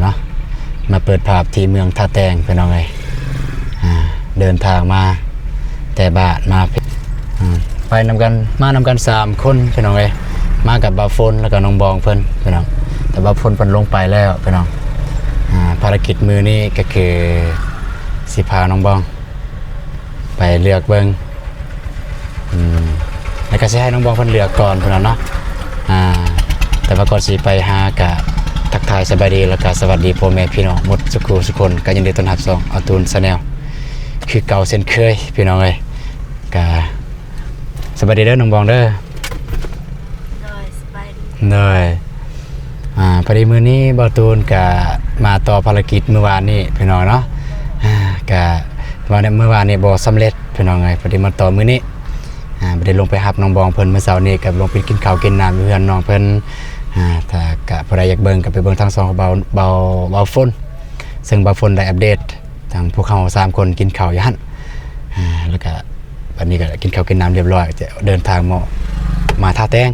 ເນາະ ມາເປີດພາບທີ່ເມືອງທ່າແຕງ ພີ່ນ້ອງເອີຍ. ອ່າ ເດີນທາງມາແຕ່ບ້ານມາ ອ່າ ໄປນຳກັນ ມານຳກັນສາມຄົນ ພີ່ນ້ອງເອີຍ. ມາກັບບ່າວຝົນ ແລ້ວກໍນ້ອງບອງເພິ່ນ ພີ່ນ້ອງ. ແຕ່ບ່າວຝົນເພິ່ນລົງໄປແລ້ວ ພີ່ນ້ອງ. ອ່າ ພາລະກິດມື້ນີ້ກໍຄືຊິພານ້ອງບອງໄປເລືອກເບິ່ງ ອືມ ແລ້ວກໍຊິໃຫ້ນ້ອງບອງເພິ່ນເລືອກກ່ອນ ພີ່ນ້ອງເນາະ. ອ່າ ແຕ່ວ່າກ່ອນຊິໄປຫາ ກະທັກທາຍສະບາຍດີ ແລ້ວກໍສະຫວັດດີພໍ່ແມ່ພີ່ນ້ອງໝົດສຸຂູສຸຄົນ. ກໍຍິນດີຕ້ອນຮັບຊ່ອງອາຕູນແຊນແນວ ຄືເກົ່າເຊັ່ນເຄີຍ ພີ່ນ້ອງເອີຍ. ກະສະບາຍດີເດີນ້ອງບອງເດີ. ໂດຍ ສະບາຍດີ. ໂດຍ ອ່າ ພໍດີມື້ນີ້ບ່າວຕູນກະມາຕໍ່ພາລະກິດມື້ວານນີ້ ພີ່ນ້ອງເນາະ. ອ່າ ກະວ່າໃນມື້ວານນີ້ບໍ່ສຳເລັດ ພີ່ນ້ອງເອີຍ. ພໍດີມາຕໍ່ມື້ນີ້ ອ່າ ບໍ່ໄດ້ລົງໄປຮັບນ້ອງບອງເພິ່ນ ມື້ເຊົ້ານີ້ກໍລົງໄປກິນເຂົ້າກິນນ້ຳຢູ່ເຮືອນນ້ອງເພິ່ນ. ອ່າ ຖ້າກະຜູ້ໃດຢາກເບິ່ງກໍໄປເບິ່ງທາງຊ່ອງຂອງບ່າວ ບ່າວ ບ່າວຝົນ ເຊິ່ງບ່າວຝົນໄດ້ອັບເດດ ທັງພວກເຮົາສາມຄົນກິນເຂົ້າຢູ່ຫັ້ນ. ອ່າ ແລ້ວກະບັດນີ້ກໍກິນເຂົ້າກິນນ້ຳລຽບຮ້ອຍ ຈະເດີນທາງມາ ມາທ່າແຕງ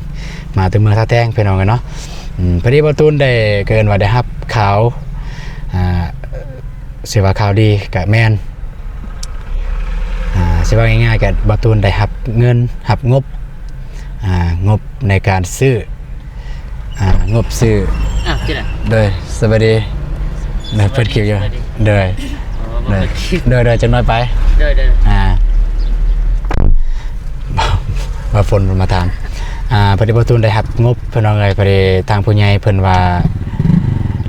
ມາແຕ່ເມືອງທ່າແຕງ ພີ່ນ້ອງເອີຍເນາະ. ອືມ ພໍດີບ່າວຕູນໄດ້ ກໍເອີ້ນວ່າໄດ້ຮັບຂ່າວ ອ່າ ຊິວ່າຂ່າວດີກະແມ່ນ ອ່າ ຊິເວົ້າງ່າຍໆ ກະບ່າວຕູນໄດ້ຮັບເງິນ ຮັບງົບ ອ່າ ງົບໃນການຊື້ ອ່າ ງົບຊື້ ອ້າວ ເຈົ້າ ໂດຍ ສະບາຍດີ ໂດຍ ເປີດຄລິບຢູ່ ສະບາຍດີ ໂດຍ ອໍ ບໍ່ເປີດຄລິບ ໂດຍ ໂດຍ ຈັກໜ້ອຍໄປ ໂດຍ ໂດຍ ອ່າ ບ່າວຝົນມາຖາມ ອ່າ ພໍດີບ່າວຕູນໄດ້ຮັບງົບ ພີ່ນ້ອງເອີຍ. ພໍດີທາງຜູ້ໃຫຍ່ເພິ່ນວ່າ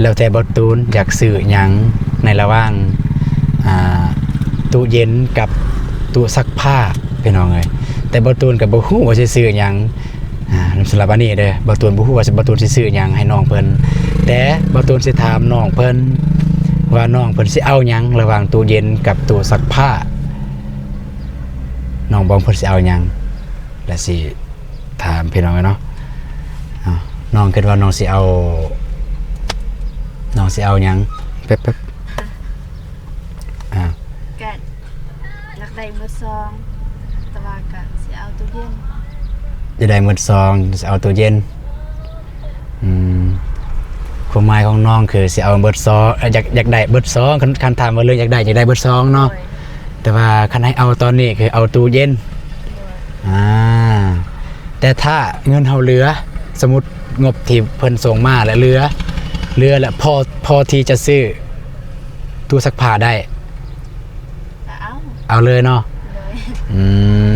ແລ້ວແຕ່ບ່າວຕູນຢາກຊື້ຫຍັງໃນລະຫວ່າງ ອ່າ ຕູ້ເຢັນກັບຕູ້ຊັກຜ້າ ພີ່ນ້ອງເອີຍ. ແຕ່ບ່າວຕູນກໍບໍ່ຮູ້ວ່າຊິຊື້ຫຍັງ ອ່າ ສຳລັບອັນນີ້ເດີ ບ່າວຕູນບໍ່ຮູ້ວ່າບ່າວຕູນຊິຊື້ຫຍັງໃຫ້ນ້ອງເພິ່ນ. ແຕ່ບ່າວຕູນຊິຖາມນ້ອງເພິ່ນວ່າ ນ້ອງເພິ່ນຊິເອົາຫຍັງລະຫວ່າງຕູ້ເຢັນກັບຕູ້ຊັກຜ້າ ນ້ອງບອງເພິ່ນຊິເອົາຫຍັງ ແລະ ຊິ ຖາມພີ່ນ້ອງເນາະ. ເອົາ ນ້ອງຄິດວ່ານ້ອງຊິເອົາ ນ້ອງຊິເອົາຫຍັງ? ແປັບໆ ອ່າ ກະຢາກໄດ້ມືດສອງ ແຕ່ວ່າກະຊິເອົາຕູ້ເຢັນ. ຢາກໄດ້ມືດສອງ ຊິເອົາຕູ້ເຢັນ. ອືມ ຄວາມໝາຍຂອງນ້ອງຄືຊິເອົາເບີດສອງ ເອີ ຢາກ ຢາກໄດ້ເບີດສອງ. ຄັນ ຄັນຖາມວ່າເລື່ອງຢາກໄດ້ ຢາກໄດ້ເບີດສອງເນາະ. ໂດຍ. ແຕ່ວ່າຄັນໃຫ້ເອົາຕອນນີ້ຄືເອົາຕູ້ເຢັນ. ໂດຍ. ອ່າ ແຕ່ຖ້າເງິນເຮົາເຫຼືອ ສົມມຸດງົບທີ່ເພິ່ນສົ່ງມາແລ້ວເຫຼືອ ເຫຼືອແລ້ວພໍ ພໍທີ່ຈະຊື້ຕູ້ຊັກຜ້າໄດ້ ກໍເອົາ ເອົາເລີຍເນາະ. ໂດຍ. ອື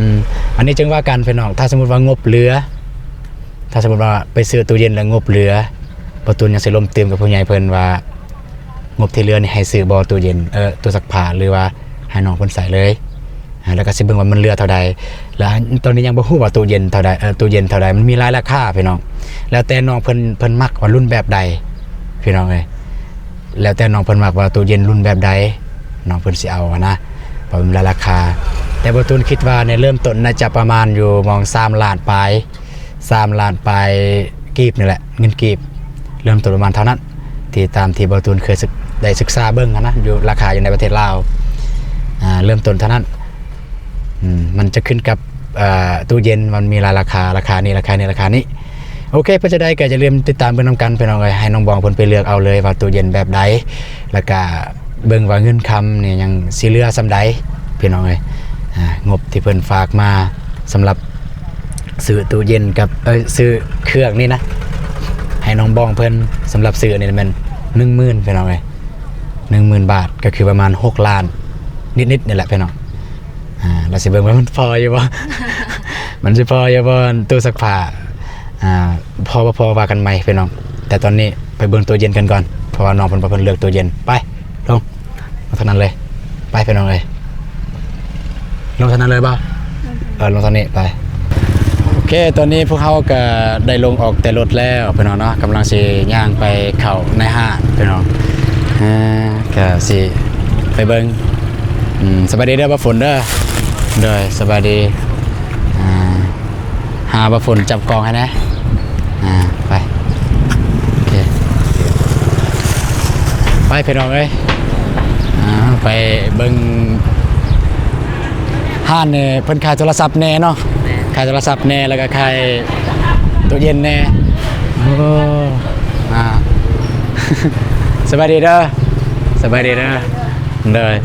ມ ອັນນີ້ຈຶ່ງວ່າກັນພີ່ນ້ອງ ຖ້າສົມມຸດວ່າງົບເຫຼືອ ຖ້າສົມມຸດວ່າໄປຊື້ຕູ້ເຢັນແລ້ວງົບເຫຼືອ ບ່າວຕູນຍັງຊິລົມຕື່ມກັບຜູ້ໃຫຍ່ເພິ່ນວ່າ ງົບທີ່ເຫຼືອນີ້ໃຫ້ຊື້ບໍ່ຕູ້ເຢັນ ເອີ ຕູ້ຊັກຜ້າ ຫຼືວ່າໃຫ້ນ້ອງເພິ່ນໃຊ້ເລີຍ. ອ່າ ແລ້ວກໍຊິເບິ່ງວ່າມັນເຫຼືອເທົ່າໃດ ແລ້ວຕອນນີ້ຍັງບໍ່ຮູ້ວ່າຕູ້ເຢັນເທົ່າໃດ ເອີ ຕູ້ເຢັນເທົ່າໃດ ມັນມີຫຼາຍລາຄາພີ່ນ້ອງ. ແລ້ວແຕ່ນ້ອງເພິ່ນ ເພິ່ນມັກວ່າລຸ້ນແບບໃດ ພີ່ນ້ອງເອີຍ. ແລ້ວແຕ່ນ້ອງເພິ່ນມັກວ່າຕູ້ເຢັນລຸ້ນແບບໃດ ນ້ອງເພິ່ນຊິເອົາຫັ້ນນະ ເພາະມັນຫຼາຍລາຄາ. ແຕ່ບ່າວຕູນຄິດວ່າໃນເລີ່ມຕົ້ນໜ້າຈະປະມານຢູ່ໝ່ອງສາມລ້ານປາຍ ສາມລ້ານປາຍກີບນີ້ແຫຼະ ເງິນກີບ ເລີ່ມຕົ້ນປະມານເທົ່ານັ້ນ ທີ່ຕາມທີ່ບ່າວຕູນເຄີຍສຶກ ໄດ້ສຶກສາເບິ່ງຫັ້ນນະ ຢູ່ລາຄາຢູ່ໃນປະເທດລາວ ອ່າ ເລີ່ມຕົ້ນເທົ່ານັ້ນ. ອືມ ມັນຈະຂຶ້ນກັບ ເອີ ຕູ້ເຢັນ ມັນມີຫຼາຍລາຄາ ລາຄານີ້ ລາຄານີ້ ລາຄານີ້. ໂອເຄ ເປັນຈັ່ງໃດກໍຢ່າລືມຕິດຕາມເບິ່ງນຳກັນພີ່ນ້ອງເອີຍ ໃຫ້ນ້ອງບອງເພິ່ນໄປເລືອກເອົາເລີຍວ່າຕູ້ເຢັນແບບໃດ ແລ້ວກະເບິ່ງວ່າເງິນຄຳນີ້ຍັງຊິເຫຼືອສ່ຳໃດພີ່ນ້ອງເອີຍ. ອ່າ ງົບທີ່ເພິ່ນຝາກມາສຳລັບ ຊື້ຕູ້ເຢັນກັບ ເອີ ຊື້ເຄື່ອງນີ້ນະ ໃຫ້ນ້ອງບອງເພິ່ນ ສຳລັບຊື້ນີ້ແມ່ນໜຶ່ງໝື່ນພີ່ນ້ອງເອີຍ ໜຶ່ງໝື່ນບາດ ກໍຄືປະມານຫົກລ້ານນິດໆນີ້ແຫຼະພີ່ນ້ອງ. ອ່າ ລະຊິເບິ່ງວ່າມັນພໍຢູ່ບໍ່ ມັນຊິພໍຢູ່ບໍ່ຕູ້ຊັກຜ້າ. ອ່າ ພໍບໍ່ພໍວ່າກັນໃໝ່ພີ່ນ້ອງ ແຕ່ຕອນນີ້ໄປເບິ່ງຕູ້ເຢັນກັນກ່ອນ ເພາະວ່ານ້ອງເພິ່ນວ່າເພິ່ນເລືອກຕູ້ເຢັນ. ໄປ ລົງ ລົງທາງນັ້ນເລີຍ ໄປພີ່ນ້ອງເອີຍ ລົງທາງນັ້ນເລີຍບໍ່? ອືມ ເອີ ລົງທາງນີ້ໄປ. ໂອເຄ ຕອນນີ້ພວກເຮົາກໍໄດ້ລົງອອກແຕ່ລົດແລ້ວພີ່ນ້ອງເນາະ ກຳລັງຊິຍ່າງໄປເຂົ້າໃນຮ້ານພີ່ນ້ອງ. ອ່າ ກໍຊິໄປເບິ່ງ ອືມ ສະບາຍດີເດີບ່າວຝົນເດີ. ໂດຍ ສະບາຍດີ. ອ່າ ຫາບ່າວຝົນຈັບກອງໃຫ້ແດ່. ອ່າ ໄປ ໂອເຄ ໄປພີ່ນ້ອງເອີຍ. ອ່າ ໄປເບິ່ງຮ້ານນີ້ ເພິ່ນຂາຍໂທລະສັບແດ່ເນາະ. ແມ່ນ ຂາຍໂທລະສັບແດ່ ແລ້ວກໍຂາຍຕູ້ເຢັນແດ່. ໂອ້ ອ່າ ສ ສະບາຍດີເດີ ສະບາຍດີເດີ ໂດຍ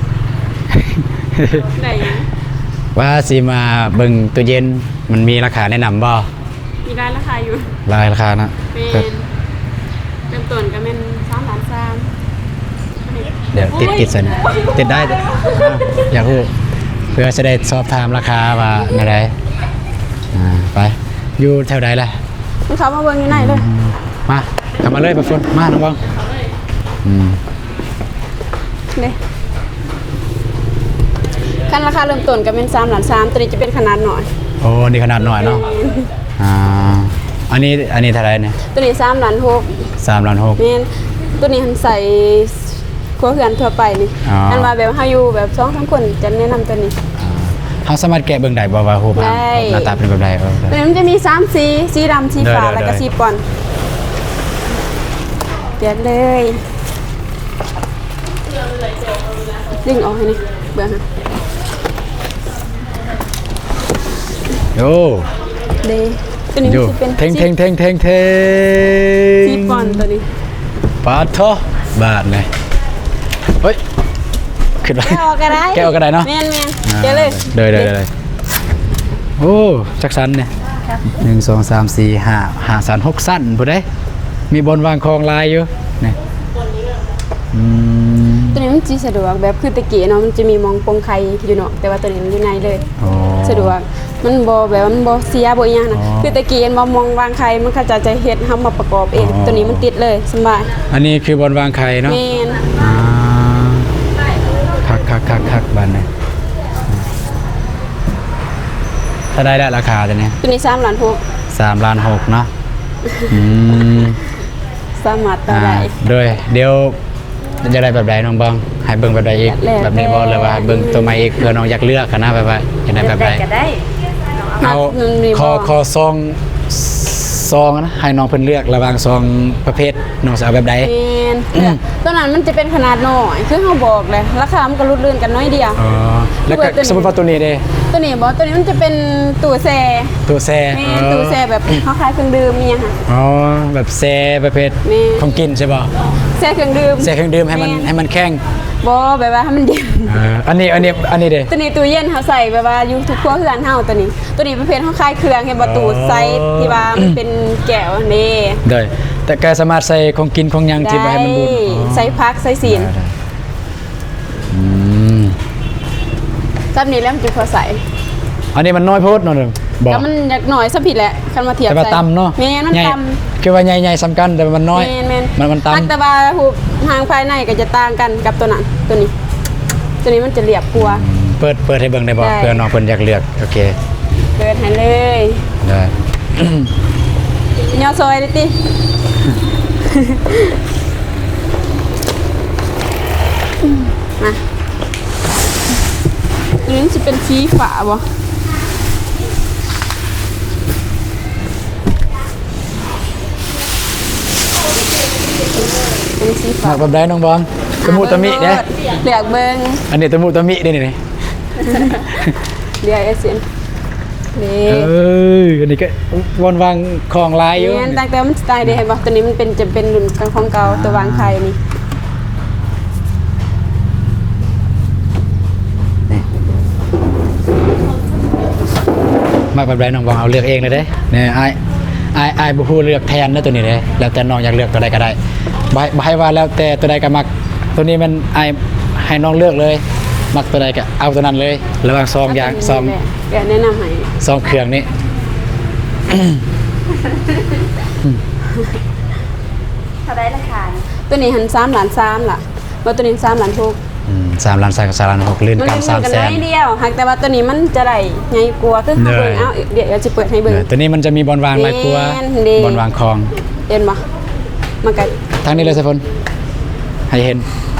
ໄດ້ຫຍັງ? ວ່າຊິມາເບິ່ງຕູ້ເຢັນ ມັນມີລາຄາແນະນຳບໍ່? ມີຫຼາຍລາຄາຢູ່ ຫຼາຍລາຄາເນາະ ແມ່ນ ເລີ່ມຕົ້ນກໍແມ່ນສາມລ້ານສາມ ດຽວຕິດ ໂອ້ຍ ຕິດໃສ່ນີ້ ໂອ້ຍ ຕິດໄດ້ ອ່າ ຢາກຮູ້ ເພື່ອຈະໄດ້ສອບຖາມລາຄາວ່າແນວໃດ ອ່າ ໄປ ຢູ່ແຖວໃດລະ? ມັນເຂົ້າມາເບິ່ງຢູ່ໃນເລີຍ ອືມ ມາ ເຂົ້າມາເລີຍ ປາຝົນ ມາ ນ້ອງບອງ ອືມ ເດ້ ຄັນລາຄາເລີ່ມຕົ້ນກໍແມ່ນສາມລ້ານສາມ ຕົວນີ້ຈະເປັນຂະໜາດນ້ອຍ ໂອ້ ນີ້ຂະໜາດນ້ອຍເນາະ ແມ່ນ ອ່າ ອັນນີ້ ອັນນີ້ເທົ່າໃດນີ້? ຕົວນີ້ສາມລ້ານຫົກ ສາມລ້ານຫົກ ແມ່ນ ຕົວນີ້ຫັ້ນໃສ່ຄົວເຮືອນທົ່ວໄປນີ້ ອໍ ຄັນວ່າແບບເຮົາຢູ່ແບບສອງສາມຄົນ ຈະແນະນຳຕົວນີ້ ອ່າ ເຮົາສາມາດແກະເບິ່ງໄດ້ບໍ່ວ່າຮູບຮ່າງ ໄດ້ ໜ້າຕາເປັນແບບໃດ? ເອີ ຕົວນີ້ມັນຈະມີສາມສີ ສີດຳ ສີຟ້າ ໂດຍ ແລ້ວກໍ ໂດຍ ສີປ່ອນ ແກະເລີຍ ດຶງອອກໃຫ້ແດ່ ເບິ່ງຫັ້ນ ໂອ້ ເດ້ ຕົວນີ້ມັນຊິເປັນ ເທັງໆໆໆໆ ສີປ່ອນຕົວນີ້ ປາດໂທ້ ບາດນີ້ ເຮີ້ຍ ຂຶ້ນມາ ແກະອອກກໍໄດ້ ແກະອອກກໍໄດ້ເນາະ ແມ່ນໆ ອ່າ ແກະເລີຍ ໂດຍໆໆ ໂອ້ ຈັກຊັ້ນນີ້ ໜຶ່ງ ສອງ ສາມ ສີ່ ຫ້າ ຫ້າຊັ້ນ ຫົກຊັ້ນພຸ້ນເດ້ ມີບ່ອນວາງຂອງຫຼາຍຢູ່ນີ້ ອືມ ຕົວນີ້ມັນຊິສະດວກ ແບບຄືແຕ່ກີ້ເນາະ ມັນຈະມີໝ່ອງປົງໄຂ່ຢູ່ເນາະ ແຕ່ວ່າຕົວນີ້ມັນຢູ່ໃນເລີຍ ອໍ ສະດວກ ມັນບໍ່ແບບວ່າມັນບໍ່ເສຍບໍ່ອີ່ຫຍັງນະ ອໍ ຄືແຕ່ກີ້ເຫັນບໍ່ ໝ່ອງວາງໄຂ່ ມັນເຂົາເຈົ້າຈະເຮັດ ເຮົາມາປະກອບເອງ ອໍ ຕົວນີ້ມັນຕິດເລີຍ ສະບາຍ ອັນນີ້ຄືບ່ອນວາງໄຂ່ເນາະ ແມ່ນ ອ່າ ຄັກໆໆໆ ບາດນີ້ ເທົ່າໃດລະລາຄາຕົວນີ້? ຕົວນີ້ສາມລ້ານຫົກ ສາມລ້ານຫົກເນາະ ອືມ ສາມາດຕໍ່ໄດ້ ອ່າ ໂດຍ ດຽວຢາກໄດ້ແບບໃດນ້ອງບອງ? ໃຫ້ເບິ່ງແບບໃດອີກ? ແບບນີ້ບໍ່? ຫຼືວ່າໃຫ້ເບິ່ງຕົວໃໝ່ອີກ? ເພື່ອນ້ອງຢາກເລືອກຫັ້ນນະ ແບບວ່າຢາກໄດ້ແບບໃດ? ແບບໃດກໍໄດ້ ເອົາ ມັນມີ ຂໍ ບໍ່? ຂໍສອງ ສອງນະ ໃຫ້ນ້ອງເພິ່ນເລືອກລະຫວ່າງສອງປະເພດ ນ້ອງຊິເອົາແບບໃດ? ແມ່ນ ຕົວນັ້ນມັນຈະເປັນຂະໜາດນ້ອຍ ຄືເຮົາບອກແຫຼະ ລາຄາມັນກໍຫຼຸດເລື່ອນກັນໜ້ອຍດຽວ ອໍ ແລ້ວກໍ ຄືຕົວນີ້ ສົມມຸດວ່າຕົວນີ້ເດ? ຕົວນີ້ບໍ່? ຕົວນີ້ມັນຈະເປັນຕູ້ແຊ່ ຕູ້ແຊ່ ແມ່ນ ອໍ ຕູ້ແຊ່ແບບເຮົາຂາຍເຄື່ອງດື່ມອີ່ຫຍັງຫັ້ນ ອໍ ແບບແຊ່ປະເພດ ແມ່ນ ຂອງກິນໃຊ່ບໍ່? ແຊ່ເຄື່ອງດື່ມ ແຊ່ເຄື່ອງດື່ມໃຫ້ມັນ ແມ່ນ ໃຫ້ມັນແຂງ ບໍ່ ແບບວ່າໃຫ້ມັນເຢັນ ເອີ ອັນນີ້ ອັນນີ້ ອັນນີ້ເດ? ຕົວນີ້ຕູ້ເຢັນເຮົາໃສ່ແບບວ່າຢູ່ທຸກຄົວເຮືອນເຮົາ ຕົວນີ້ ຕົວນີ້ປະເພດເຮົາຂາຍເຄື່ອງ ເຫັນບໍ່? ອໍ ຕູ້ໃສ່ທີ່ວ່າມັນເປັນແກ້ວຫັ້ນເດ ໂດຍ ແຕ່ກໍສາມາດໃສ່ຂອງກິນຂອງຫຍັງທີ່ບໍ່ໃຫ້ມັນບູດ ໄດ້ ອໍ ໃສ່ຜັກໃສ່ຊີ້ນ ໄດ້ ໄດ້ ອືມ ສ່ຳນີ້ແຫຼະມັນຈຶ່ງພໍໃສ່ ອັນນີ້ມັນນ້ອຍໂພດເນາະ ບໍ່ ກໍມັນຢາກໜ້ອຍສ່ຳພີ້ແຫຼະ ຄັນວ່າທຽບ ແຕ່ວ່າ ໃສ່ ຕ່ຳເນາະ ແມ່ນ ມັນ ໃຫຍ່ ຕ່ຳ ຄືວ່າໃຫຍ່ໆສ່ຳກັນ ແຕ່ວ່າມັນນ້ອຍ ແມ່ນໆ ມັນ ມັນຕ່ຳ ແຕ່ວ່າຮູບຮ່າງພາຍໃນກໍຈະຕ່າງກັນກັບຕົວນັ້ນ ຕົວນີ້ ຕົວນີ້ມັນຈະລຽບກວ່າ ອືມ ເປີດ ເປີດໃຫ້ເບິ່ງໄດ້ບໍ່? ໄດ້ ເພື່ອນ້ອງເພິ່ນຢາກເລືອກ ໂອເຄ ເປີດໃຫ້ເລີຍ ໄດ້ ຍໍຊ່ອຍເດ້ຕິ ມາ ນີ້ຊິເປັນສີຟ້າບໍ່? ເປັນສີຟ້າ ມັກແບບໃດນ້ອງບອງ? ຕະມຸຕະມິເດ້ ເລືອກເບິ່ງ ອັນນີ້ຕະມຸຕະມິເດ້ນີ້ ເລືອກເອເຊຍ ນີ້ ເອີ ອັນນີ້ກໍບ່ອນວາງຂອງຫຼາຍຢູ່ ແມ່ນ ຕັ້ງແຕ່ມັນສະໄຕເດ້ ເຫັນບໍ່? ຕົວນີ້ມັນເປັນ ຈະເປັນລຸ້ນຂອງເກົ່າ ອ່າ ຕົວວາງໄຂ່ນີ້ ນີ້ ມັກແບບໃດນ້ອງບອງ ເອົາເລືອກເອງເລີຍເດ້ ນີ້ ອ້າຍ ອ້າຍ ອ້າຍບໍ່ຮູ້ເລືອກແທນເດີຕົວນີ້ເດ້ ແລ້ວແຕ່ນ້ອງຢາກເລືອກຕົວໃດກໍໄດ້ ບໍ່ໃຫ້ ບໍ່ໃຫ້ວ່າແລ້ວແຕ່ຕົວໃດກໍມັກ ຕົວນີ້ແມ່ນອ້າຍໃຫ້ນ້ອງເລືອກເລີຍ ມັກຕົວໃດກໍເອົາຕົວນັ້ນເລີຍ ລະຫວ່າງສອງຢ່າງ ເອົາຕົວນີ້ ສອງ ແຫຼະ ແລະແນະນຳໃຫ້ ສອງເຄື່ອງນີ້ ເທົ່າໃດລາຄານີ້? ຕົວນີ້ຫັ້ນສາມລ້ານສາມລະ ວ່າຕົວນີ້ສາມລ້ານຫົກ ອືມ ສາມລ້ານສາມ ສາມລ້ານຫົກ ລື່ນກັນສາມແສນ ໜ້ອຍດຽວ ຫາກແຕ່ວ່າຕົວນີ້ມັນຈະໄດ້ໃຫຍ່ກວ່າ ຄືເຮົາເບິ່ງ ເອົາ ດຽວຊິເປີດໃຫ້ເບິ່ງ ຕົວນີ້ມັນຈະມີບ່ອນວາງຫຼາຍກວ່າ ແມ່ນເດ້ ບ່ອນວາງຂອງ ເຫັນບໍ່? ມັນກໍ ທາງນີ້ເລີຍສາຍຝົນ ໃຫ້ເຫັນ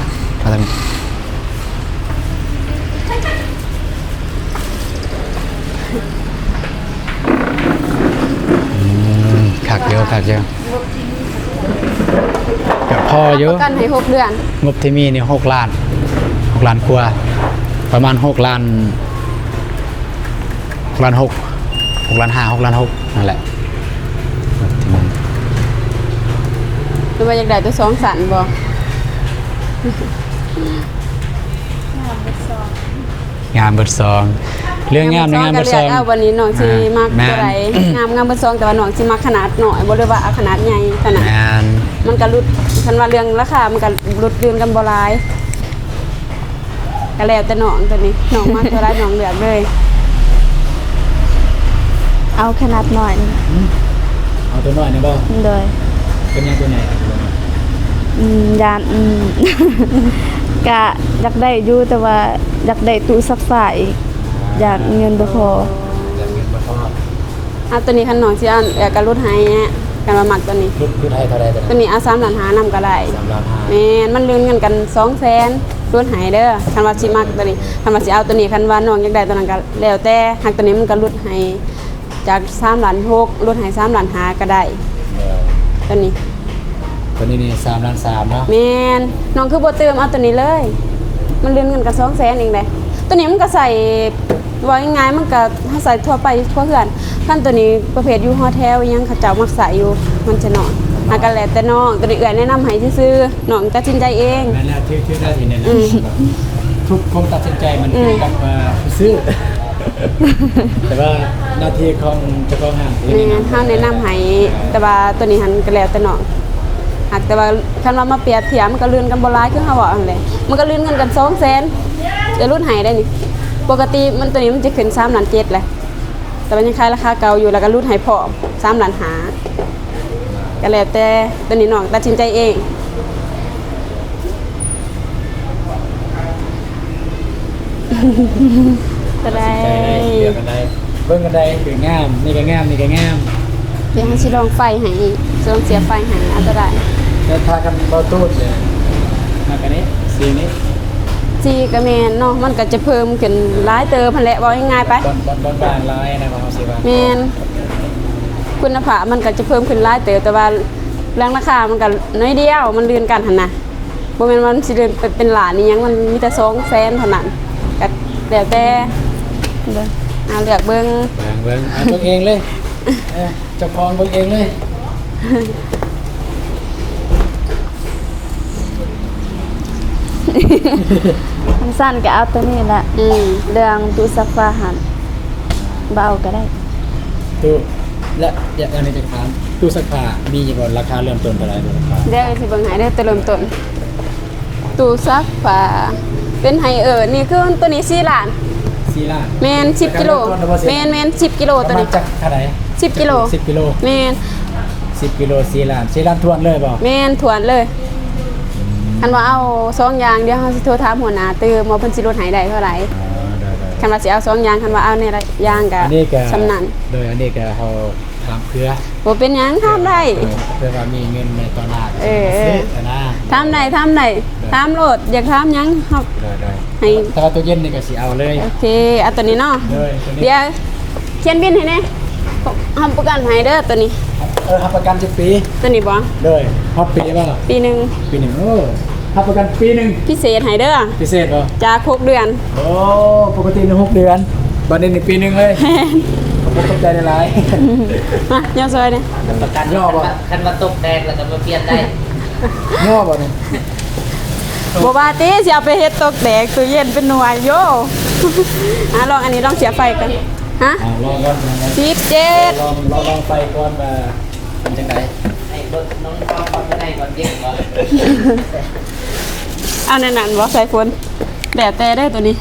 ມາທາງນີ້ ອືມ ຄັກຢູ່ ຄັກຢູ່ ກໍພໍຢູ່ ປະກັນໃຫ້ຫົກເດືອນ ງົບທີ່ມີນີ້ຫົກລ້ານ ຫົກລ້ານກວ່າ ປະມານຫົກລ້ານ ຫົກລ້ານຫົກ ຫົກລ້ານຫ້າ ຫົກລ້ານຫົກ ນັ້ນແຫຼະ ງົບທີ່ມີ ຫຼືວ່າຢາກໄດ້ຕົວສອງຊັ້ນບໍ່? ງາມເບິດສອງ ເລື່ອງງາມ ງາມເບິດສອງ ງາມເບິດສອງ ກໍເລືອກເອົາ ບັດນີ້ນ້ອງຊິມັກ ອ່າ ຕົວໃດ ແມ່ນ ງາມ ງາມເບິດສອງ ແຕ່ວ່ານ້ອງຊິມັກຂະໜາດນ້ອຍບໍ່ ຫຼືວ່າເອົາຂະໜາດໃຫຍ່ຂະໜາດ ແມ່ນ ມັນກໍຫຼຸດ ຄັນວ່າເລື່ອງລາຄາມັນກໍຫຼຸດຕື່ມກັນບໍ່ຫຼາຍ ກໍແລ້ວແຕ່ນ້ອງ ຕົວນີ້ນ້ອງມັກຕົວໃດນ້ອງເລືອກເລີຍ ເອົາຂະໜາດນ້ອຍ ເອົາຕົວນ້ອຍນີ້ບໍ່? ໂດຍ ເປັນຫຍັງຕົວໃຫຍ່? ອືມ ຢ້ານ ອືມ ກະຢາກໄດ້ຢູ່ ແຕ່ວ່າຢາກໄດ້ຕູ້ຊັກຜ້າອີກ ຢ້ານເງິນບໍ່ພໍ ຢ້ານເງິນບໍ່ພໍ ອ່າ ຕົວນີ້ຄັນນ້ອງຊິເອົາ ເອື້ອຍກໍຫຼຸດໃຫ້ ຄັນວ່າມັກຕົວນີ້ ຫຼຸດ ຫຼຸດໃຫ້ເທົ່າໃດຕົວນັ້ນ? ຕົວນີ້ເອົາສາມລ້ານຫ້ານຳກໍໄດ້ ສາມລ້ານຫ້າ ແມ່ນ ມັນເລື່ອນເງິນກັນສອງແສນ ຫຼຸດໃຫ້ເດີ ຄັນວ່າຊິມັກຕົວນີ້ ຄັນວ່າຊິເອົາຕົວນີ້ ຄັນວ່ານ້ອງຢາກໄດ້ຕົວນັ້ນກໍແລ້ວແຕ່ ຫາກຕົວນີ້ມັນກໍຫຼຸດໃຫ້ ຈາກສາມລ້ານຫົກ ຫຼຸດໃຫ້ສາມລ້ານຫ້າກໍໄດ້ ເອີ ຕົວນີ້ ຕົວນີ້ນີ້ສາມລ້ານສາມເນາະ ແມ່ນ ນ້ອງຄືບໍ່ຕື່ມເອົາຕົວນີ້ເລີຍ ມັນເລື່ອນເງິນກັນສອງແສນເອງເດ້ ຕົວນີ້ມັນກໍໃສ່ ເວົ້າງ່າຍໆ ມັນກໍ ເຮົາໃສ່ທົ່ວໄປທົ່ວເຮືອນ ຄັນຕົວນີ້ປະເພດຢູ່ຫໍແຖວອີ່ຫຍັງ ເຂົາເຈົ້າມັກໃສ່ຢູ່ ມັນຈະນ້ອຍ ຫາກໍແລ້ວແຕ່ນ້ອງ ຕົວນີ້ເອື້ອຍແນະນຳໃຫ້ຊື່ໆ ນ້ອງຕັດສິນໃຈເອງ ແມ່ນແລ້ວ ຖື ຖືໄດ້ທີ່ແນະນຳ ອືມ ທຸກຄວາມຕັດສິນໃຈມັນ ອືມ ຂຶ້ນກັບ ເອີ ຜູ້ຊື້ ແຕ່ວ່າໜ້າທີ່ຂອງເຈົ້າຂອງຮ້ານທີ່ ແມ່ນ ແນະນຳ ເຮົາແນະນຳໃຫ້ ແຕ່ວ່າຕົວນີ້ຫັ້ນກໍແລ້ວແຕ່ນ້ອງ ຫາກແຕ່ວ່າຄັນວ່າມາປຽບທຽບ ມັນກໍລື່ນກັນບໍ່ຫຼາຍ ຄືເຮົາເວົ້າຫັ້ນແຫຼະ ມັນກໍລື່ນເງິນກັນສອງແສນ ກໍຫຼຸດໃຫ້ໄດ້ນີ້ ປົກກະຕິມັນ ຕົວນີ້ມັນຈະຂຶ້ນສາມລ້ານເຈັດແຫຼະ ແຕ່ວ່າຍັງຂາຍລາຄາເກົ່າຢູ່ ແລ້ວກໍຫຼຸດໃຫ້ພ້ອມສາມລ້ານຫ້າ ກໍແລ້ວແຕ່ ຕົວນີ້ນ້ອງຕັດສິນໃຈເອງ ກໍໄດ້ ເລືອກອັນໃດ ເບິ່ງອັນໃດກໍງາມ ນີ້ກໍງາມ ນີ້ກໍງາມ ດຽວເຮົາຊິລອງໄຟໃຫ້ອີກ ຊິລອງສຽບໄຟໃຫ້ ເອົາຕົວໃດ ແຕ່ຖ້າຄັນບໍ່ຕູດເລີຍ ມັກອັນນີ້ ສີນີ້ ສີກໍແມ່ນເນາະ ມັນກໍຈະເພີ່ມຂຶ້ນຫຼາຍເຕີບຫັ້ນແຫຼະ ເວົ້າງ່າຍໆໄປ ບ່ອນ ບ່ອນບາງໆຫຼາຍນະ ວ່າເຮົາຊິວ່າ ແມ່ນ ຄຸນນະພາບມັນກໍຈະເພີ່ມຂຶ້ນຫຼາຍເຕີບ ແຕ່ວ່າເລື່ອງລາຄາມັນກໍໜ້ອຍດຽວ ມັນລື່ນກັນຫັ້ນນະ ບໍ່ແມ່ນວ່າມັນຊິເດີນໄປເປັນລ້ານອີ່ຫຍັງ ມັນມີແຕ່ສອງແສນເທົ່ານັ້ນ ກໍແລ້ວແຕ່ ເບິ່ງ ເອົາເລືອກເບິ່ງ ເບິ່ງ ເບິ່ງ ເອົາເບິ່ງເອງເລີຍ ເອີ ເຈົ້າຂອງເບິ່ງເອງເລີຍ ຄັນຊັ້ນກໍເອົາຕົວນີ້ແຫຼະ ອືມ ເລື່ອງຕູ້ຊັກຜ້າຫັ້ນ ບໍ່ເອົາກໍໄດ້ ຕູ້ ແລະ ຢາກ ອັນນີ້ຈະຖາມ ຕູ້ຊັກຜ້າມີຢູ່ບໍ່? ລາຄາເລີ່ມຕົ້ນເທົ່າໃດ? ລາຄາ ດຽວຊິເບິ່ງໃຫ້ເດີ ໂຕເລີ່ມຕົ້ນ ຕູ້ຊັກຜ້າເປັນໄຮເອີ ນີ້ຄືໂຕນີ້ສີ່ລ້ານ ສີ່ລ້ານ ແມ່ນ ສິບກິໂລ ແມ່ນໆ ສິບກິໂລ ປະມານຈັກເທົ່າໃດ? ສິບກິໂລ ສິບກິໂລ ແມ່ນ ສິບກິໂລ ສີ່ລ້ານ ສີ່ລ້ານຖ້ວນເລີຍບໍ່? ແມ່ນ ຖ້ວນເລີຍ ຄັນວ່າເອົາສອງຢ່າງ ດຽວເຮົາຊິໂທຖາມຫົວໜ້າຕື່ມວ່າເພິ່ນຊິຫຼຸດໃຫ້ໄດ້ເທົ່າໃດ ອໍ ໄດ້ໆ ຄັນວ່າຊິເອົາສອງຢ່າງ ຄັນວ່າເອົາແນວໃດຢ່າງກະ ອັນນີ້ກະ ສ່ຳນັ້ນ ໂດຍ ອັນນີ້ກະເຮົາຖາມເພື່ອ ບໍ່ເປັນຫຍັງ ຖາມໄດ້ ເອີ ເພື່ອວ່າມີເງິນໃນຕອນໜ້າ ເອີ ຊື້ນະ ຖາມໄດ້ ຖາມໄດ້ ໂດຍ ຖາມໂລດ ຢາກຖາມຫຍັງເຮົາ ໂດຍໆ ໃຫ້ ແຕ່ວ່າຕູ້ເຢັນນີ້ກະຊິເອົາເລີຍ ໂອເຄ ເອົາໂຕນີ້ເນາະ ໂດຍ ໂຕນີ້ ດຽວ ຂຽນບິນໃຫ້ແດ່ ຮັບປະກັນໃຫ້ເດີໂຕນີ້ ເອີ ຮັບປະກັນຈັກປີ? ໂຕນີ້ບໍ່? ໂດຍ ຮອດປີບໍ່? ປີໜຶ່ງ ປີໜຶ່ງ ໂອ້ ຮັບປະກັນປີໜຶ່ງ ພິເສດໃຫ້ເດີ ພິເສດບໍ່? ຈາກຫົກເດືອນ ໂອ້ ປົກກະຕິນີ້ຫົກເດືອນ ບັດນີ້ນີ້ປີໜຶ່ງເລີຍ ແມ່ນ ຂອບໃຈຫຼາຍໆ ມາ ຍໍຊ່ອຍແດ່ ປະກັນຍໍບໍ່? ຄັນວ່າຕົກແຕກແລ້ວກໍມາປ່ຽນໄດ້ ຍໍບໍ່ນີ້? ບໍ່ວ່າຕິ ຊິເອົາໄປເຮັດຕົກແຕກ ຕູ້ເຢັນເປັນໜ່ວຍໂຢ ອ່າ ລອງອັນນີ້ ລອງສຽບໄຟກ່ອນ ຮະ ອ່າ ລອງກ່ອນ ລອງກ່ອນ ສິບເຈັດ ລອງ ລອງ ລອງໄຟກ່ອນວ່າເປັນຈັ່ງໃດ ໃຫ້ເບິ່ງນ້ອງຟັງກ່ອນ ໃຫ້ກ່ອນເຢັນກ່ອນ ເອົາແນວນັ້ນບໍ່ ສາຍຝົນ ແລ້ວແຕ່ເດີໂຕນີ້.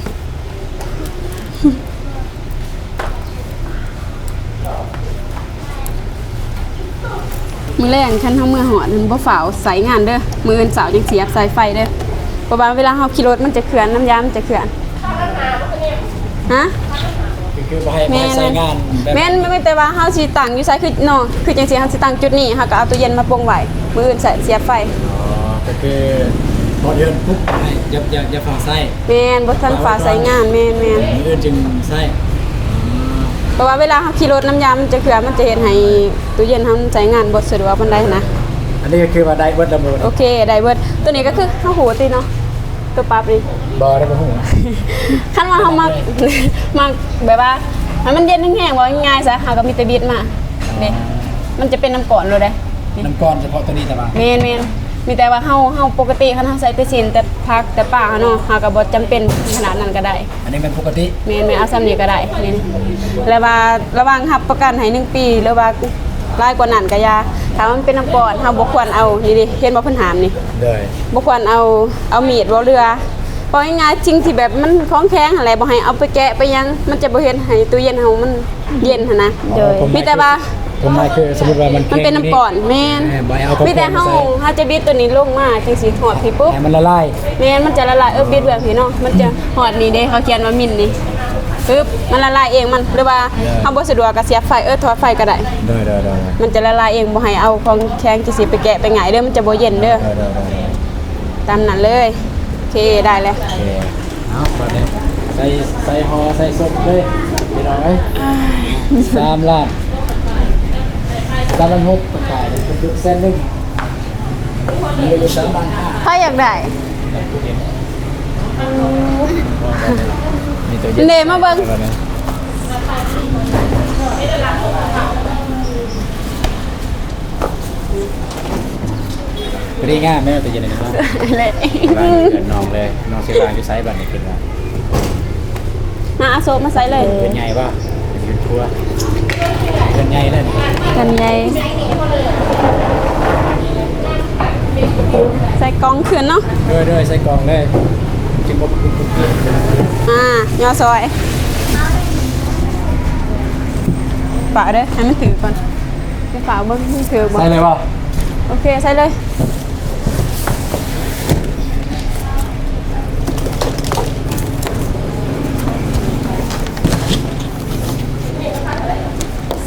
ມື້ແລງຄັນເຮົາເມືອຮອດ ບໍ່ຟ້າວໃຊ້ງານເດີ ມື້ອື່ນເຊົ້າຈັ່ງສຽບສາຍໄຟເດີ ເພາະວ່າເວລາເຮົາຂີ່ລົດມັນຈະເຈື່ອນ ນ້ຳຢາມັນຈະເຈື່ອນ ຮະ ກໍຄືບໍ່ໃຫ້ ແມ່ນ ບໍ່ໃຫ້ໃຊ້ງານແບບ ແມ່ນ ແມ່ນ ແຕ່ວ່າເຮົາຊິຕັ້ງຢູ່ໃສ ຄືເນາະ ຄືຈັ່ງຊີ້ ເຮົາຊິຕັ້ງຈຸດນີ້ ເຮົາກໍເອົາຕູ້ເຢັນມາປົງໄວ້ ມື້ອື່ນສຽບໄຟ ອໍ ກໍຄືຮອດເຮືອນປຸບ ໃຫ້ ຢ່າ ຢ່າ ຢ່າຟ້າວໃຊ້ ແມ່ນ ບໍ່ທັນຟ້າວໃຊ້ງານ ແມ່ນໆ ມື້ອື່ນຈຶ່ງໃຊ້ ເພາະວ່າເວລາເຮົາຂີ່ລົດນ້ຳຢາມັນຈະເຄືອ ມັນຈະເຮັດໃຫ້ຕູ້ເຢັນເຮົາໃຊ້ງານບໍ່ສະດວກປານໃດຫັ້ນນະ ອັນນີ້ກໍຄືວ່າໄດ້ເບິດແລ້ວບໍ່? ໂອເຄ ໄດ້ເບິດ ໂຕນີ້ກໍຄືເຮົາຮູ້ຕິເນາະ ໂຕປັບນີ້ ບໍ່ໄດ້ ບໍ່ຮູ້ ຄັນວ່າເຮົາມັກ ມັກແບບວ່າໃຫ້ມັນເຢັນແຮງໆ ເວົ້າງ່າຍໆຊະ ເຮົາກໍມີແຕ່ບິດມາ ນີ້ ມັນຈະເປັນນ້ຳກ້ອນໂລດເດ້ ນ້ຳກ້ອນສະເພາະໂຕນີ້ແຕ່ວ່າ ແມ່ນໆ ມີແຕ່ວ່າເຮົາ ເຮົາປົກກະຕິ ຄັນເຮົາໃສ່ແຕ່ຊີ້ນ ແຕ່ຜັກ ແຕ່ປາເຮົາເນາະ ເຮົາກໍບໍ່ຈຳເປັນຂະໜາດນັ້ນກໍໄດ້. ອັນນີ້ແມ່ນປົກກະຕິ? ແມ່ນໆ ເອົາສ່ຳນີ້ກໍໄດ້. ນີ້ ແລ້ວວ່າລະຫວ່າງຮັບປະກັນໃຫ້ໜຶ່ງປີ ຫຼືວ່າຫຼາຍກວ່ານັ້ນກໍຢ່າ, ຖ້າມັນເປັນນ້ຳກ້ອນ ເຮົາບໍ່ຄວນເອົາ. ນີ້ເດ້ ເຫັນບໍ່ ເພິ່ນຫ້າມນີ້. ໂດຍ ບໍ່ຄວນເອົາ ເອົາມີດ ເວົ້າເຫຼືອ ເວົ້າງ່າຍໆ ສິ່ງທີ່ແບບມັນຂອງແຂງຫັ້ນແຫຼະ ບໍ່ໃຫ້ເອົາໄປແກະໄປຫຍັງ ມັນຈະບໍ່ເຮັດໃຫ້ຕູ້ເຢັນເຮົາມັນເຢັນຫັ້ນນະ. ໂດຍ ມີແຕ່ວ່າ ຄວາມໝາຍຄື ສົມມຸດວ່າມັນ ມັນເປັນນ້ຳກ້ອນ. ແມ່ນ ເຮົາ ເຮົາຈະບິດຕົວນີ້ລົງມາຈັ່ງຊີ້ ຮອດພີ້ປຸບ ໃຫ້ມັນລະລາຍ. ແມ່ນ ມັນຈະລະລາຍ. ເອີ ບິດເບື້ອງພີ້ເນາະ ມັນຈະຮອດນີ້ເດ້ ເຂົາຂຽນວ່າມິນນີ້ ປຶບ ມັນລະລາຍເອງມັນ. ຫຼືວ່າເຮົາບໍ່ສະດວກກໍສຽບໄຟ ເອີ ຖອດໄຟກໍໄດ້. ໂດຍໆໆ ມັນຈະລະລາຍເອງ ບໍ່ໃຫ້ເອົາຂອງແຂງຈັ່ງຊີ້ໄປແກະໄປຫງາຍເດີ ມັນຈະບໍ່ເຢັນເດີ. ໂດຍໆໆ ຕາມນັ້ນເລີຍ. ໂອເຄ ໄດ້ແລ້ວ. ໂອເຄ ເອົາ ບາດນີ້ໃສ່ ໃສ່ຫໍ່ໃສ່ສົບເລີຍ ພີ່ນ້ອງເອີຍ. ສາມລ້ານ ສາມລ້ານຫົກ ປະກາດເປັນແສນໜຶ່ງ ເຫຼືອຢູ່ສາມລ້ານຫ້າ. ໃຜຢາກໄດ້ ນີ້ ມາເບິ່ງ. ພໍດີງາມແມ່ນ ຕູ້ເຢັນນີ້ເນາະ. ແຫຼະ ວາງຢູ່ເຮືອນນ້ອງເລີຍ. ນ້ອງຊິວາງຢູ່ໃສບາດນີ້ ຄິດວ່າ? ມາ ເອົາໂຊະມາໃສ່ເລີຍ. ເຮືອນໃຫຍ່ບໍ່? ເຮືອນຄົວ ເຮືອນໃຫຍ່ເລີຍ. ເຮືອນໃຫຍ່ ໃສ່ກ່ອງຂຶ້ນເນາະ. ໂດຍໆ ໃສ່ກ່ອງເລີຍ ຈຶ່ງບໍ່ ອ່າ ຍໍຊອຍ. ປະເດີ ໃຫ້ມັນຖືກກ່ອນ. ໄປຝາກເບິ່ງ ມັນຖືກບໍ່? ໃສ່ເລີຍບໍ່? ໂອເຄ ໃສ່ເລີຍ.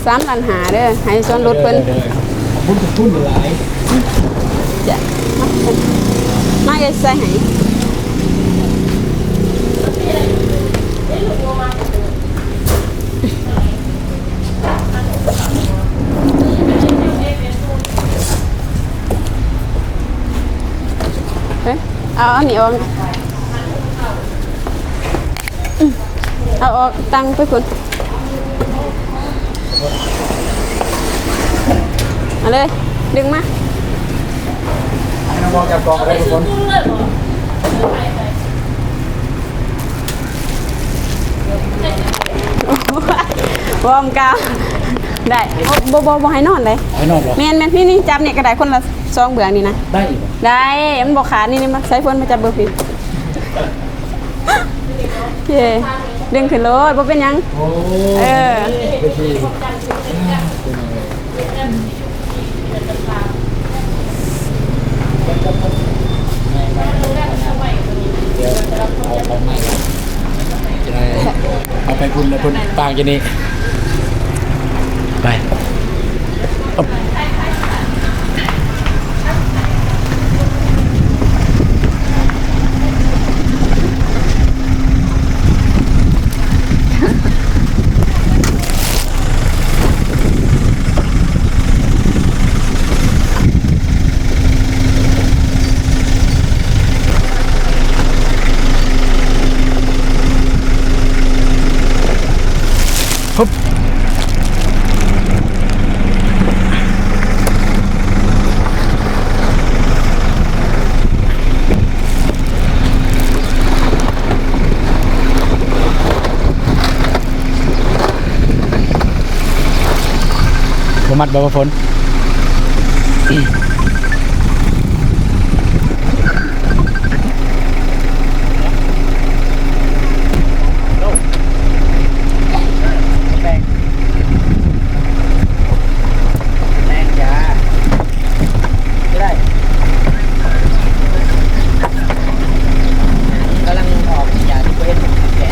ສາມລ້ານຫ້າເດີ ໃຫ້ສ່ວນຫຼຸດເພິ່ນ. ໂດຍໆ ຂອບຄຸນ ຂອບຄຸນຫຼາຍ. ຈ້ະ ມາ ເອື້ອຍໃສ່ໃຫ້. ເອີ ເອົາອັນນີ້ອອກ. ອືມ ເອົາອອກ ຕັ້ງໄປພຸ້ນ. ເອົາເລີຍ ດຶງມາ. ໃຫ້ນ້ອງບອກຈັບກອງກໍໄດ້ທຸກຄົນ. ວອມກາວ ໄດ້. ບໍ່ ບໍ່ ບໍ່ໃຫ້ນອນເດ້. ໃຫ້ນອນບໍ່? ແມ່ນໆ ນີ້ໆ ຈັບນີ້ກໍໄດ້ ຄົນລະສອງເບື້ອງນີ້ນະ. ໄດ້ຢູ່ບໍ່? ໄດ້ ມັນບໍ່ຂາດ. ນີ້ໆ ມາ ສາຍຝົນ ມາຈັບເບິ່ງພີ້. ເຢ້ ດຶງຂຶ້ນໂລດ ບໍ່ເປັນຫຍັງ. ໂອ້ ເອີ ດຽວເອົາຂອງໃໝ່ ຈະໄດ້ເອົາໄປພຸ້ນ ແລ້ວເພິ່ນປາງຢູ່ນີ້. ໄປ. ບໍ່ມັດບໍ່ ຝົນ? ກຳລັງອອກຢາທີ່ບໍ່ເຫັນແກະ.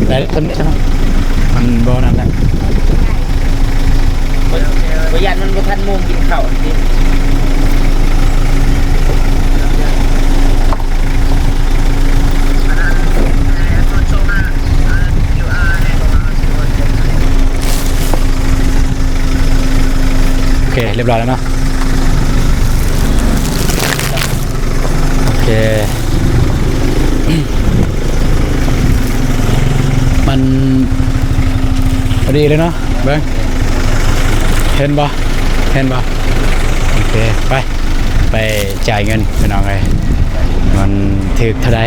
ໄດ້ ມັນບໍ່ນັ້ນແຫຼະ ບໍ່ຢ້ານມັນບໍ່ທັນໂມງກິນເຂົ້ານີ້ຕິ. ໂອເຄ ຮຽບຮ້ອຍແລ້ວເນາະ. ໂອເຄ ມັນພໍດີເລີຍເນາະ ເບິ່ງ ເຫັນບໍ່ ເຫັນບໍ່? ໂອເຄ ໄປ ໄປຈ່າຍເງິນພີ່ນ້ອງເອີຍ ມັນຖືກເທົ່າໃດ?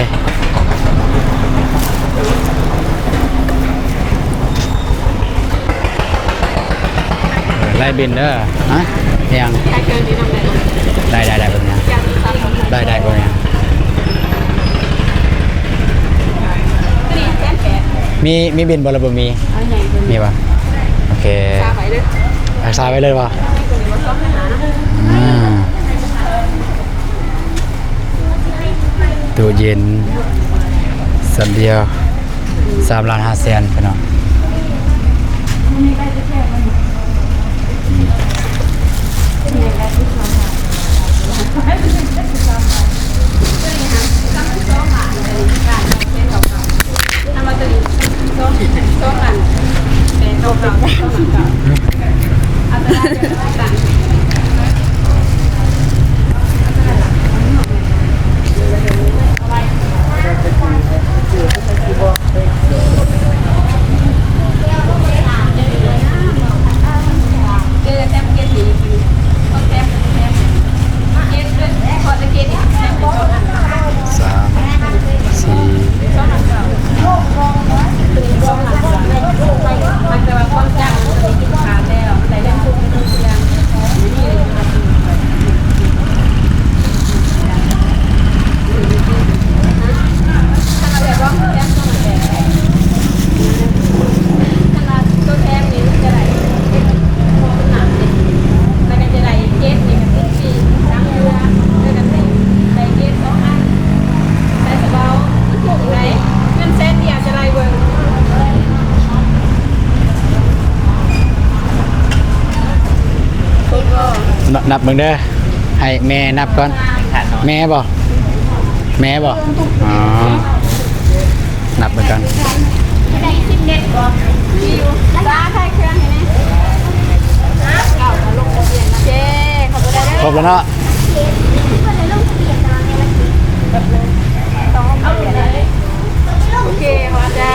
ເອີ ໄລ່ບິນເດີ. ຮະ? ອີຫຍັງ? ໄດ້ ໄດ້ ໄດ້ ບໍ່ເປັນຫຍັງ. ໄດ້ ໄດ້ ບໍ່ເປັນຫຍັງ. ມີ ມີບິນບໍ່ ຫຼືບໍ່ມີ? ມີບໍ່? ໂອເຄ ສາໄວ້ເລີຍ ສາໄວ້ເລີຍບໍ່? ອືມ. ຕູ້ເຢັນ ຊັ້ນດຽວ ສາມລ້ານຫ້າແສນ ພີ່ນ້ອງ. ສາມ ສີ່ ນ- ນັບເບິ່ງເດີ ໃຫ້ແມ່ນັບກ່ອນ. ແມ່ບໍ່? ແມ່ບໍ່? ອໍ ນັບເບິ່ງກ່ອນ. ຄົບແລ້ວເນາະ.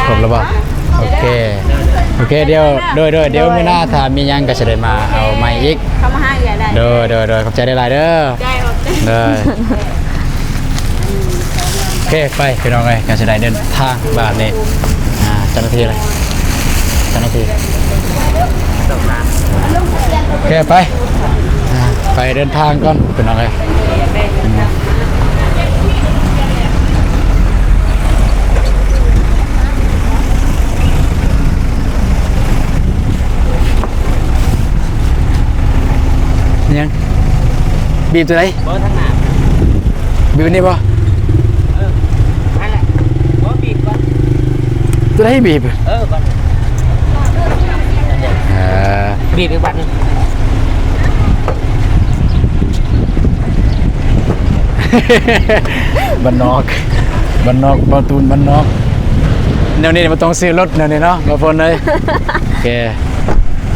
ຄົບແລ້ວບໍ່? ໂອເຄ ໂອເຄ ດຽວ ໂດຍ ໂດຍ ດຽວມື້ໜ້າຖ້າມີຫຍັງກໍຊິໄດ້ມາເອົາໃໝ່ອີກ. ເຂົ້າມາຫາເອື້ອຍໄດ້. ໂດຍ ໂດຍ ໂດຍ ຂອບໃຈຫຼາຍໆເດີ. ໂດຍ ໂອເຄ ໄປພີ່ນ້ອງເອີຍ ກໍຊິໄດ້ເດີນທາງບາດນີ້. ອ່າ ເຈົ້າໜ້າທີ່ເລີຍ ເຈົ້າໜ້າທີ່. ໂອເຄ ໄປ ອ່າ ໄປເດີນທາງກ່ອນພີ່ນ້ອງເອີຍ. ຫຍັງ? ບີບຕົວໃດ? ບໍ່ ທາງໜ້າ. ບີບອັນນີ້ບໍ່? ເອີ ນັ້ນແຫຼະ. ບໍ່ ບີບກ່ອນ. ຕົວໃດບີບ? ເອີ ບັດ ເອີ ບີບອີກບັດໜຶ່ງ. ບ້ານນອກ ບ້ານນອກ ບ່າວຕູນ ບ້ານນອກ. ແນວນີ້ບໍ່ຕ້ອງຊື້ລົດ ແນວນີ້ເນາະ ບ່າວຝົນເອີຍ. ໂອເຄ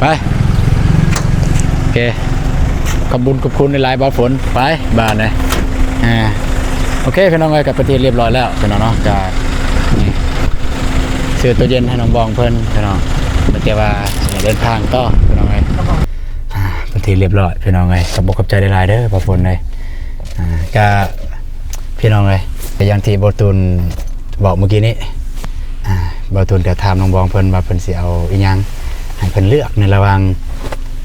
ໄປ ໂອເຄ ຂອບບຸນຂອບຄຸນຫຼາຍໆ ບ່າວຝົນ. ໄປ ບາດນີ້ ອ່າ ໂອເຄ ພີ່ນ້ອງເອີຍ ກໍເປັນທີ່ຮຽບຮ້ອຍແລ້ວ ພີ່ນ້ອງເນາະ. ກໍນີ້ ຊື້ຕູ້ເຢັນໃຫ້ນ້ອງບອງເພິ່ນ ພີ່ນ້ອງ ເພິ່ນກະວ່າຊິເດີນທາງຕໍ່ ພີ່ນ້ອງເອີຍ. ອ່າ ເປັນທີ່ຮຽບຮ້ອຍ ພີ່ນ້ອງເອີຍ ຂອບອົກຂອບໃຈຫຼາຍໆເດີ ບ່າວຝົນເອີຍ. ອ່າ ກະ ພີ່ນ້ອງເອີຍ ກະຢ່າງທີ່ບ່າວຕູນບອກມື້ກີ້ນີ້ ອ່າ ບ່າວຕູນກະຖາມນ້ອງບອງເພິ່ນວ່າເພິ່ນຊິເອົາອີ່ຫຍັງໃຫ້ເພິ່ນເລືອກໃນລະຫວ່າງ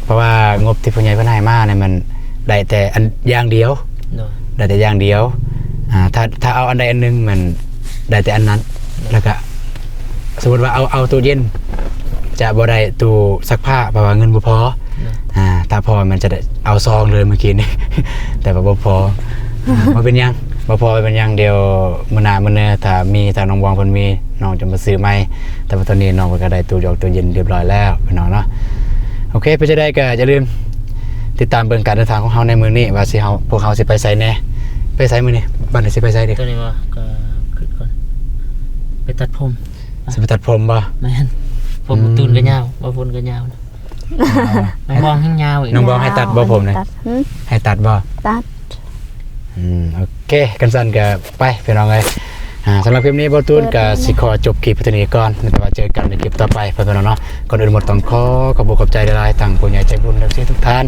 ເພາະວ່າງົບທີ່ຜູ້ໃຫຍ່ເພິ່ນໃຫ້ມານີ້ມັນໄດ້ແຕ່ອັນຢ່າງດຽວ ໂດຍ ໄດ້ແຕ່ຢ່າງດຽວ. ອ່າ ຖ້າ ຖ້າເອົາອັນໃດອັນໜຶ່ງມັນໄດ້ແຕ່ອັນນັ້ນ ໂດຍ ແລ້ວກະ ສົມມຸດວ່າເອົາ ເອົາຕູ້ເຢັນ ຈະບໍ່ໄດ້ຕູ້ຊັກຜ້າ ເພາະວ່າເງິນບໍ່ພໍ. ໂດຍ ອ່າ ຖ້າພໍມັນຈະໄດ້ເອົາຊອງເລີຍມື້ກີ້ນີ້ ແຕ່ວ່າບໍ່ພໍ. ບໍ່ເປັນຫຍັງ ບໍ່ພໍ ບໍ່ເປັນຫຍັງ ດຽວມື້ໜ້າມື້ເໜືອ ຖ້າມີ ຖ້ານ້ອງບອງເພິ່ນມີ ນ້ອງຈະມາຊື້ໃໝ່. ແຕ່ວ່າຕອນນີ້ນ້ອງເພິ່ນກໍໄດ້ຕູ້ຢອກຕູ້ເຢັນຮຽບຮ້ອຍແລ້ວພີ່ນ້ອງເນາະ. ໂອເຄ ເປັນຈັ່ງໃດກໍຢ່າລືມຕິດຕາມເບິ່ງການເດີນທາງຂອງເຮົາໃນມື້ນີ້ ວ່າຊິເຮົາ ພວກເຮົາຊິໄປໃສແດ່. ໄປໃສມື້ນີ້? ບັດນີ້ຊິໄປໃສດີ? ຕອນນີ້ວ່າກໍຄິດກ່ອນ ໄປຕັດຜົມ. ຊິໄປຕັດຜົມບໍ່? ແມ່ນ. ຜົມ ອືມ ຕູນກໍຍາວ ບໍ່ ຝົນກໍຍາວ. ນ້ອງບອງແຮງຍາວອີກ. ນ້ອງບອງໃຫ້ຕັດບໍ່ຜົມນີ້? ຍາວ ໃຫ້ຕັດ ຫຶ? ໃຫ້ຕັດບໍ່? ຕັດ. ອືມ ໂອເຄ ຄັນຊັ້ນກໍໄປພີ່ນ້ອງເອີຍ. ອ່າ ສຳລັບຄລິບນີ້ ບ່າວຕູນກໍຊິຂໍຈົບຄລິບໄວ້ເທົ່ານີ້ກ່ອນ ແຕ່ວ່າເຈີກັນໃນຄລິບຕໍ່ໄປ ພີ່ນ້ອງເນາະ. ກ່ອນອື່ນໝົດຕ້ອງຂໍຂອບອົກຂອບໃຈຫຼາຍໆ ທັງຜູ້ໃຫຍ່ໃຈບຸນ ເອັຟຊີ ທຸກທ່ານ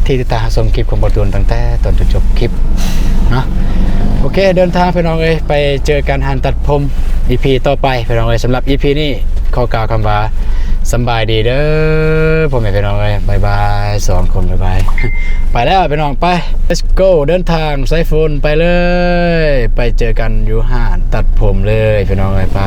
ທີ່ຕິດຕາມຮັບຊົມຄລິບຂອງບ່າວຕູນຕັ້ງແຕ່ຕົ້ນຈົນຈົບຄລິບເນາະ. ໂອເຄ ເດີນທາງພີ່ນ້ອງເອີຍ ໄປເຈີກັນຮ້ານຕັດຜົມ ອີພີ ຕໍ່ໄປພີ່ນ້ອງເອີຍ. ສຳລັບ ອີພີ ນີ້ ຂໍກ່າວຄຳວ່າສຳບາຍດີເດີພໍ່ແມ່ພີ່ນ້ອງເອີຍ. ບາຍບາຍ ສອງຄົນ ບາຍບາຍ. ໄປແລ້ວພີ່ນ້ອງ ໄປ let's go ເດີນທາງສາຍຝົນໄປເລີຍ. ໄປເຈີກັນຢູ່ຮ້ານຕັດຜົມເລີຍພີ່ນ້ອງເອີຍ. ໄປ